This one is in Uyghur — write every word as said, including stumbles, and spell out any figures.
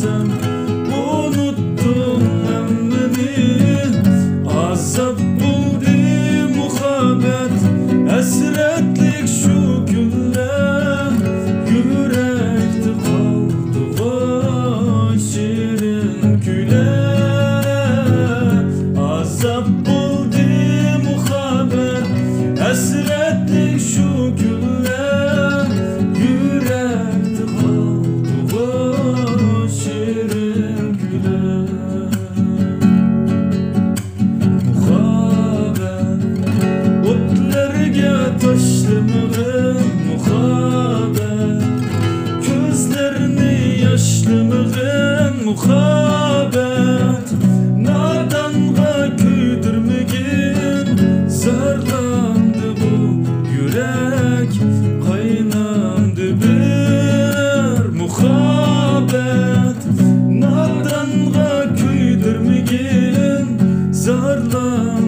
ئۇنتۇدۇم ھەممىنى، ئازاب بولدى مۇھەببەت، ھەسرەتلىك شۇ كۈنلەر، يۈرەكتە قالدىغۇ شېرىن كۈيلەر. ئازاب بولدى مۇھەببەت، ھەسرەتلىك شۇ كۈنلەر، يۈرەكتە قالدىغۇ شېرىن كۈيلەر. مۇھەببەت، ئوتلارغا تاشلىمىغىن مۇھەببەت، كۆزلەرنى ياشلىمىغىن مۇھەببەت، نادانغا كۆيدۈرمىگىن، زارلاندى بۇ يۈرەك، قايناندى بىر مۇھەببەت، نادانغا كۆيدۈرمىگىن، زارلاندى